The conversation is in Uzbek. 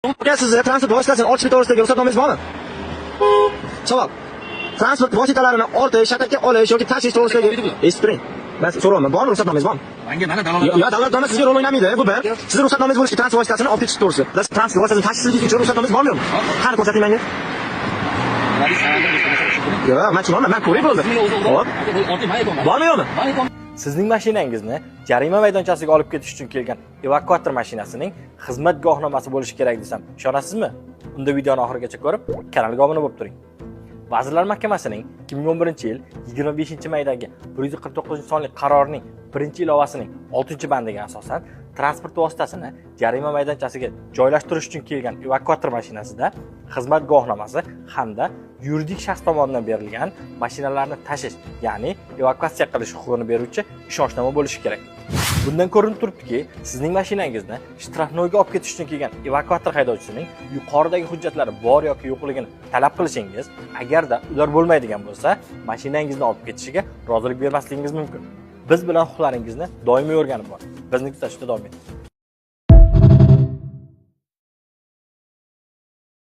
Aka, sizni transport vositasini ortish to'g'risidagi ruxsatnomangiz bormi? Savol. Transport vositalarini ortish, shatakka olish yoki tashish to'g'risidagi. Eshitib turing. Man so'rayapman, bormi, ruxsatnomangiz bormi? Manga mana dalolat. Yo, dalolatnoma sizga rol o'ynamaydi, bu bir. Sizni ruxsatnomangiz bo'lishi transport vositasini olib ketish to'g'risida. Transport vositasini tashishlik uchun ruxsatnomangiz bormi, yo'qmi? Qani, ko'rsating menga. Yo'q, man tushunolmayman, man ko'ray bo'ldi. Hop. Bormi, yo'qmi? Sizning mashinangizni jarima maydonchasiga olib ketish uchun kelgan evakuator mashinasining xizmat guvohnomasi bo'lishi kerak desam, ishonasizmi? Unda videoni oxirigacha ko'rib, kanalga obuna bo'lib turing. Vazirlar Mahkamasining 2011-yil 25-maydagi 149-sonli qarorining birinchi ilovasining 6-bandiga asosan transport vositasini jarima maydonchasiga joylashtirish uchun kelgan evakuator mashinasida xizmat guvohnomasi hamda yuridik shaxs tomonidan berilgan mashinalarni tashish, ya'ni evakuatsiya qilish huquqini beruvchi ishonchnoma bo'lishi kerak. Bundan ko'rinib turibdiki, sizning mashinangizni штрафной ga olib ketish uchun kelgan evakuator haydovchisining yuqoridagi hujjatlari bor yoki yo'qligini talab qilishingiz, agarda ular bo'lmaydigan bo'lsa, mashinangizni olib ketishiga rozilik bermasligingiz mumkin. Biz bilan huquqlaringizni doimiy o'rganib boring. Bizni kuzatishda davom eting.